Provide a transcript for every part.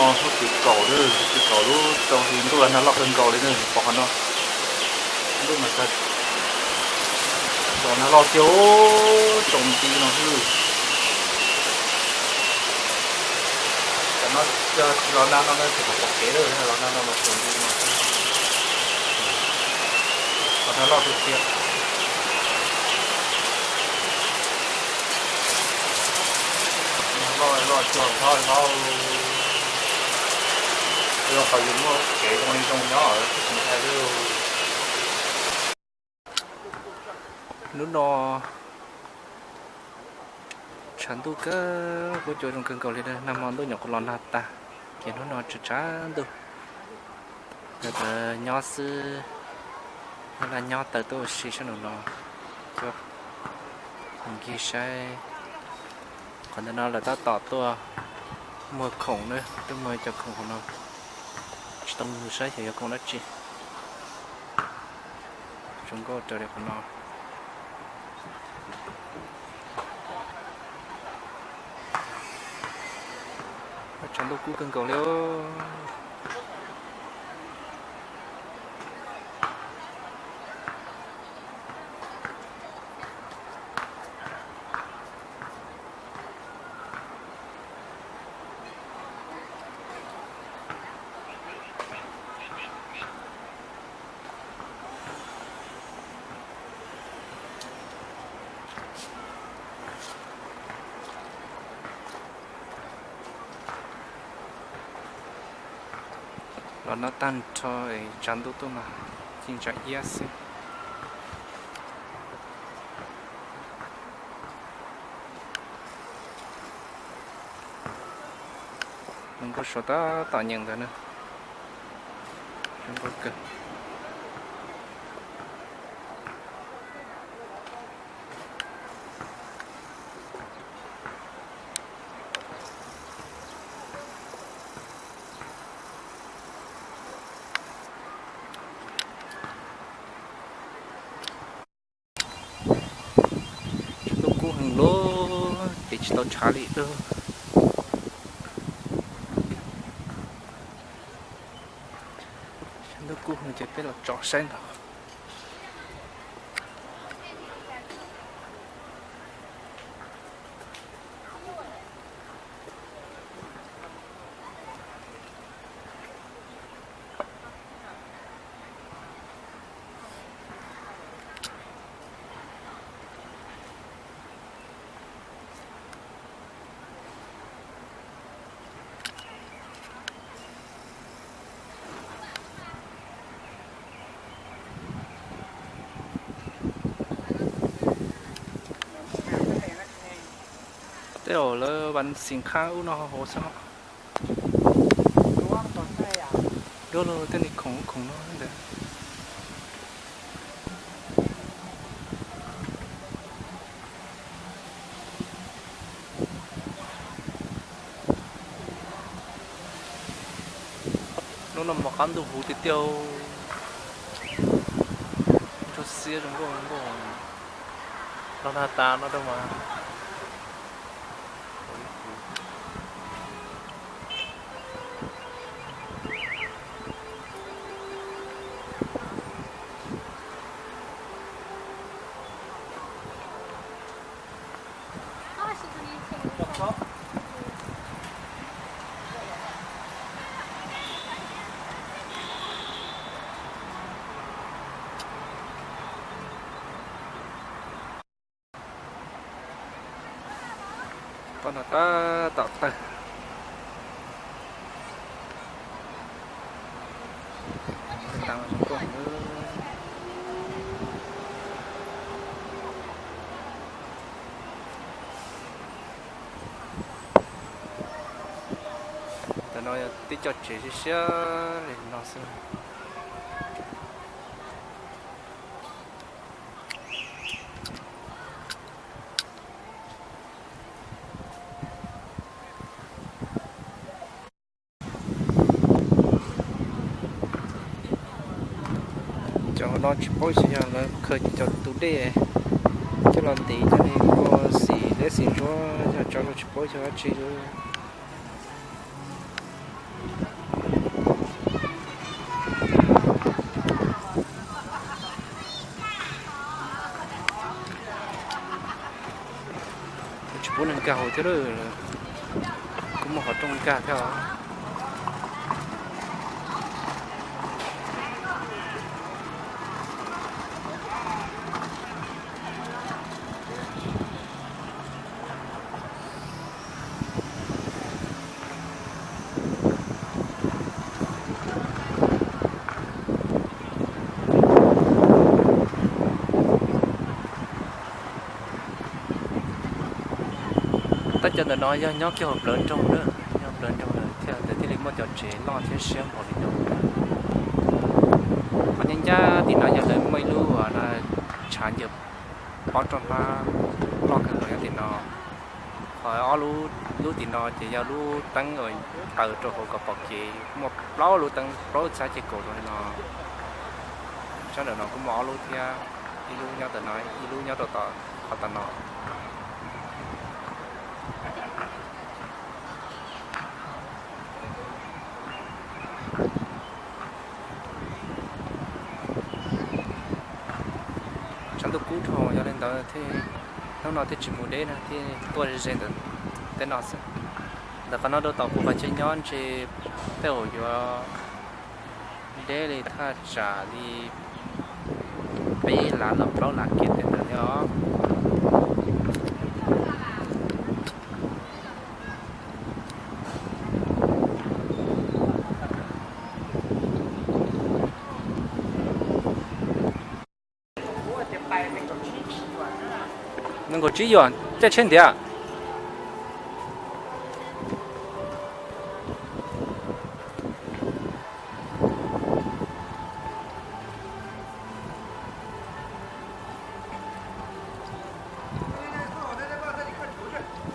Hnub tim kaum, tim kaum lub rau hli ntuj los nag loj kawg nkaus li na, pom qhov no. Ntuj mas txog nag loj tiag, tsaus nti no xwb. Tam no yog tsis los nag no na tsis pom kev lawm, los nag no mas tsaus nti no xwb. Los nag loj tiag tiag. Nag loj loj cuag hlob hlob. Ua qhov yus muaj kev zoo li zoo nyob tsis hais li. Hnub no tshav ntuj kawg, kuj cua zoo kawg nkaus li. Nag hmo ntuj nyuam qhuav los nag tag, ces hnub no tshav tshav ntuj. Lawv nyob xwb, nyob laj nyob taws tuaj ua si sab nraum no, cua nkig saib. Qhov ntawm no lawv tab tom tuaj muag khoom na, tuaj muag cov khoom hauv no. Tsis tau mus saib xyov yog khoom dab tsi. Zoo nkauj raws li qhov no. Tshav ntuj kub kawg nkaus li. Los nag tag nrho es tshav ntuj tuaj mas ci ntsa iab xwb. Zoo nkauj suav tab tom nyeem ntawd na. Zoo nkauj kawg. Tshav ntuj kub heev lawm ces tsis tau tshav li lawm. Tshav ntuj kub heev ces peb los tso saib nkaus. Tej zaum lawv vas xim qhab ub no hauv xwb. Duab los tej li khoom khoom no ntawd. Hnub no mos qab ntuj huv tiag tiag. Ntsuab xiab zoo nkauj nkauj. Los nag tas no rau mas. Poj no tab tom tawg. Ntawm no yog tib co tsev siab siab li no xwb. Cov no tsis paub xyov yog lawv khaws cov tus dej coj los ntiv coj li ua xim dej xim ntsuab, yog tso los tsis paub xyov dab tsi li. Nkag hauv thiab lawm, kuj muaj qhov rooj nkag thiab os. Tab cov ntawm no yog nyob kiag hauv plawv nroog lawm, nyob plawv nroog lawm thiaj ntawd thiaj li muaj cov tsev loj thiab siab npaum li no. Qhov ncaj ncaj tim no yog lawv muaj ib lub uas no tshav ncaws pob roj hnab loj kawg nkaus nyob tim no. Qhov ob lub, lub tim no ces yog lub teeb uas qaws rau hauv kom pom kev, muaj plaub lub teeb plaub txhab ces kaum rau li no. Sab ntawm no kuj muaj ob lub thiab, ib lub nyob ntawm no, ib lub nyob rau tom qhov tom no. Tshav ntuj kub dhau, yog li ntawd thiaj, hnub no thiaj tsis mus deb na, thiaj tuaj ze ze ntawm tej no xwb. Ntawm qhov no rau tom kuv qhov chaw nyob ntshe tej zaum yuav deb li thaj tsam li peb lav los plaub lav kiag tej ntawd thiab os. Nees nkaum tsib yuam, caij tsheb ntiav.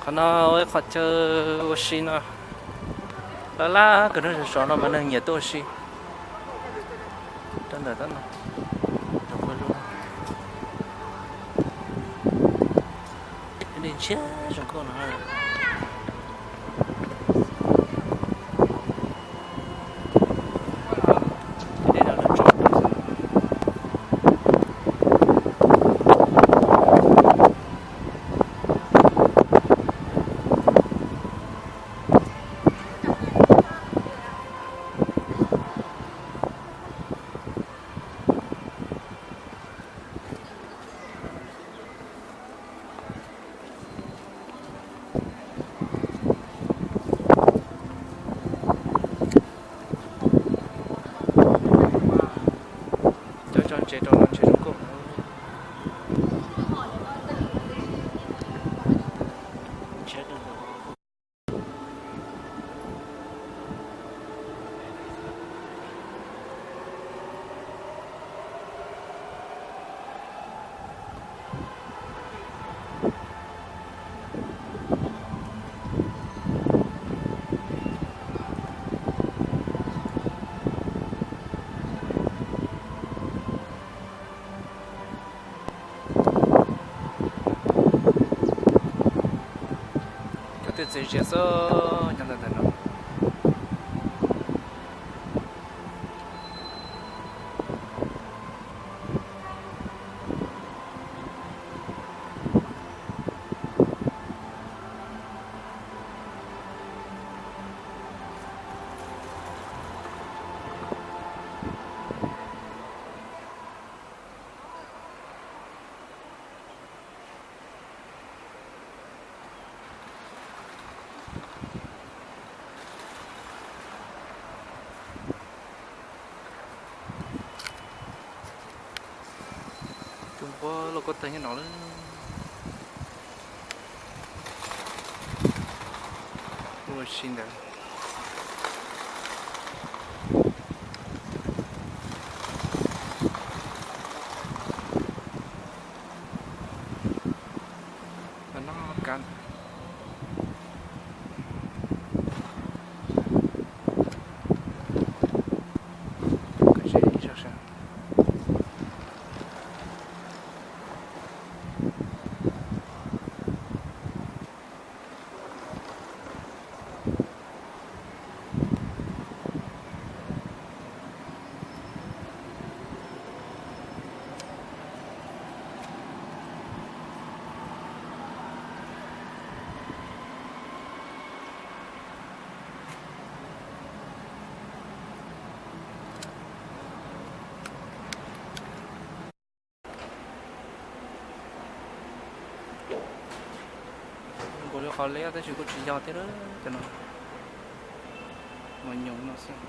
Qhov no ua ib qhov chaw ua si no, laj laj kawg, hnub sov sov no mas neeg nyiam tuaj ua si rau ntawm tab no. Ntshiab zoo nkauj no. Cov tso ntses rau no ntshe zoo nkauj. Cov twj txiv zias xwb nyob ntawm ntawm no. Tus nquab lauj kaub tawg nyob no lawm. Ua si ntawd. Noj kab. Qhov liab tab sis kuj tsis yog thiab, cov no mas nyoos no xwb.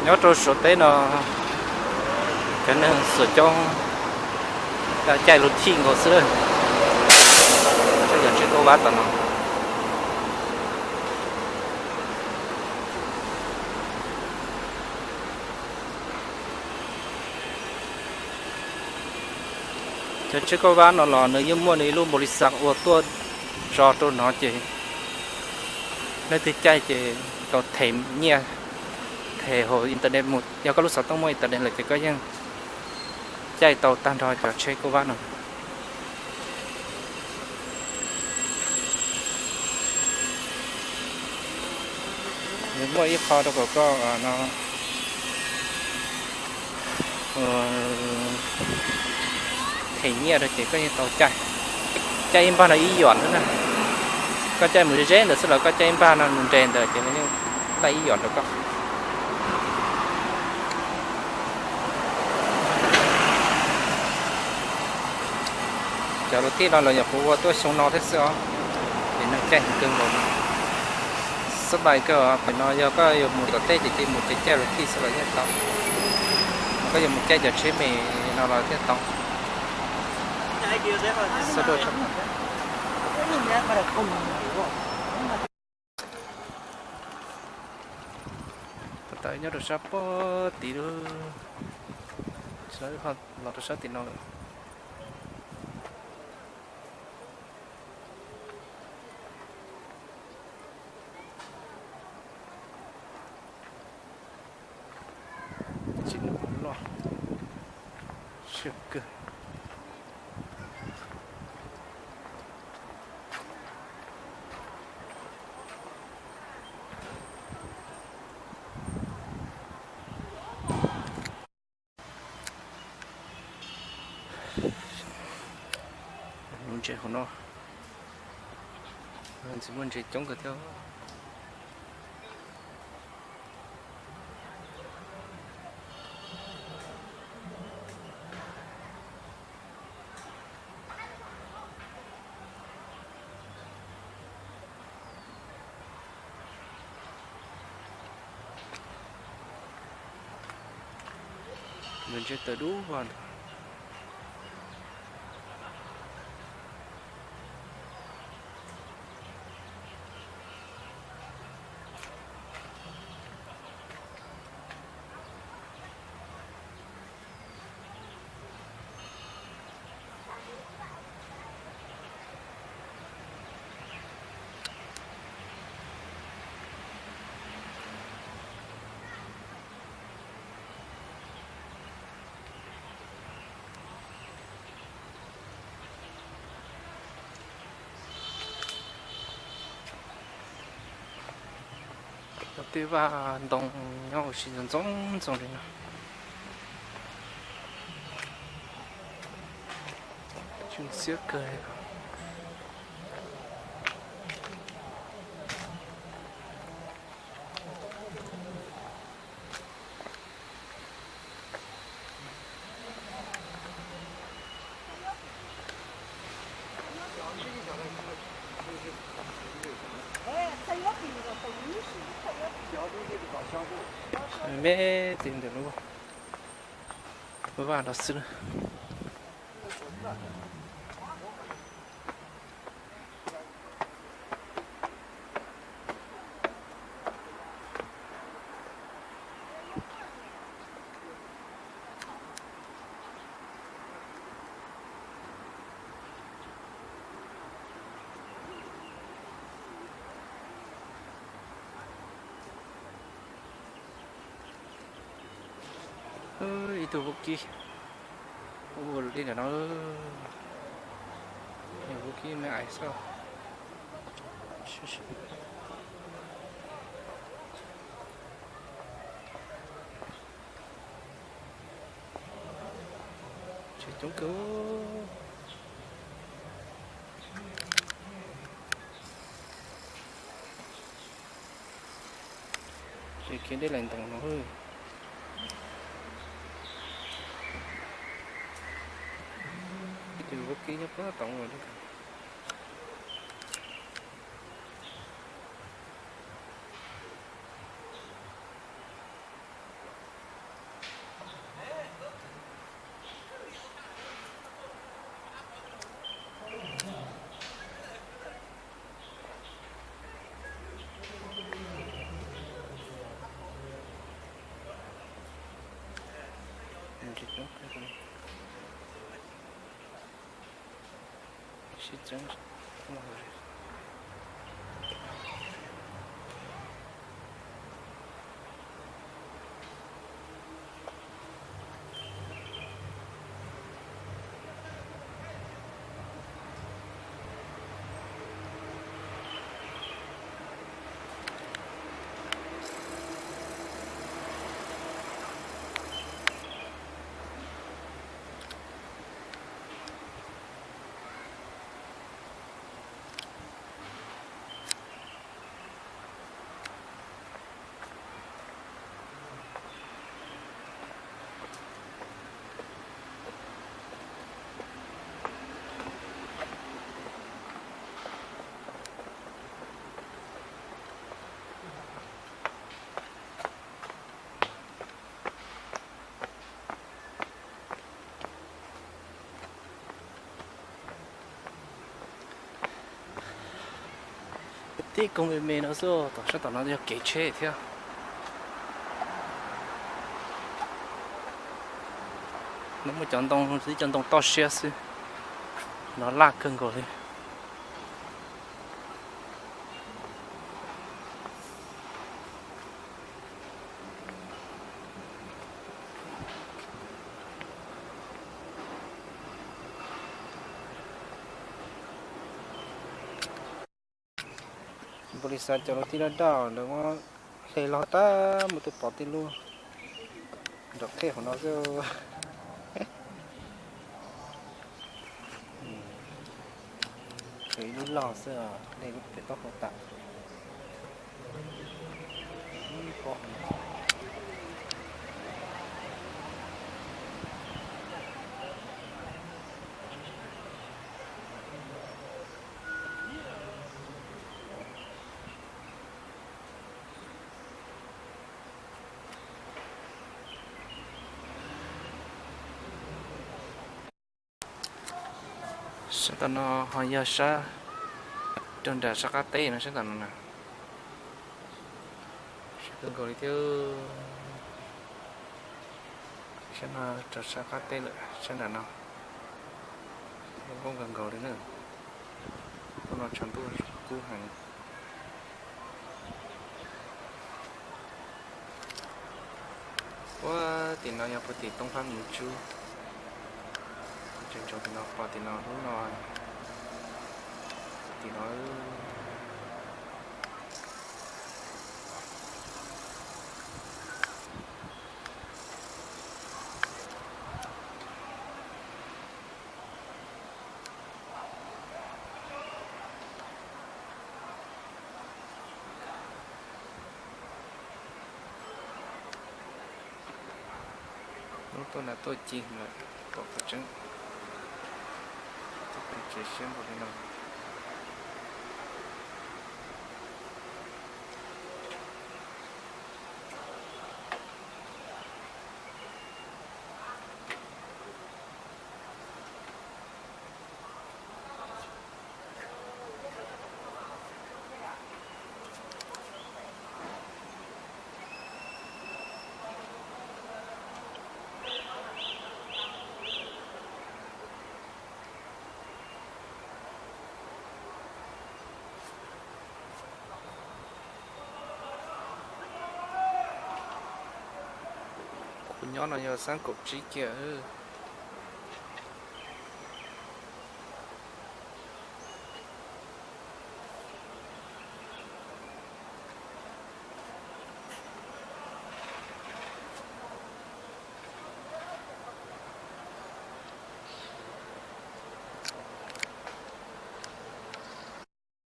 Nyob rau Suav teb no, cov neeg Suav coob, caij luv thij nkaus xwb. Saib cov tsheb kauj vab tom no. Cov tsheb kauj vab no los nws yeej muaj nws ib lub npaum li xav ua tuaj tso rau no ces leej twg caij ces tau them nyiaj, them hauv internet mus. Yog koj lub xov tooj muaj internet lawm ces koj yeej caij tau tag nrho cov tsheb kauj vab no. Nws muaj ib qho rau kom koj no them nyiaj rau ces koj yeej tau caij. Caij ib npag no ib yuam xwb na. Koj caij mus ze ze ntawd xwb los koj caij ib npag no mus nres ntawd ces nws yeej laij ib yuam rau koj. Cov luv thij no los nyuam qhuav ua tuaj xyoo no thiab xwb os, ces neeg caij heev kawg nkaus. Xab npais kawg os, pem no yog koj yuav mus tom teb ces cia mus ces caij luv thij xwb los yeej tau. Koj yuav mus caij cov tsheb me no los thiaj tau. Tab tom nyob rau sab pem tid lawm, los rau sab tim no lawm. Tsis loj, siab kawg. Lub ntses hauv no, ntxim muaj ntses coob kawg thiab. Ntses tawm dub vog ntag. Cov tej vaj ntoo nyob ua si ntxoov ntxoo li no. Tsw xiab kawg. Me tis ntawm lub vaj no xwb na. Ib tug vaub kib ua li ntawm no, vaub kib me ais xwb. Tseem coob kawg. Tseem khiav deb laim ntoos no. Ib tug vaub kib nyob puag tom no. Tib koog me me no xwb, tom sab tom no yog kev tsheb thiab. No muaj cov ntoo, tib cov ntoo toj siab xwb, no laj kawg nkaus li. Npaus lis xav cov lus tij daj daj lawv muab hle log tag, muaj tus pom tij lub nram qhej hauv no xwb. Hle ib lub log xwb, hle lub pem taub hau tas. Sab tom no ho yog sab rau nram sab qab teb no, sab tom no na. Sab kawg nkaus li thiab. Sab no rau sab qab teb lawm, sab nram no. Zoo nkauj kawg nkaus li na. Hnub no tshav ntuj kub heev. Ua tim no yog puag tim Toob Hlab Mis Tsub. Tseem tsaus tim no, pom tim no hnub no, tim no. Lub tuaj nram tuaj ci lawm, pom qhov tseeb. Txoj kev tsev siab npaum li no. Nyob no yog xab kaum tsib kiag.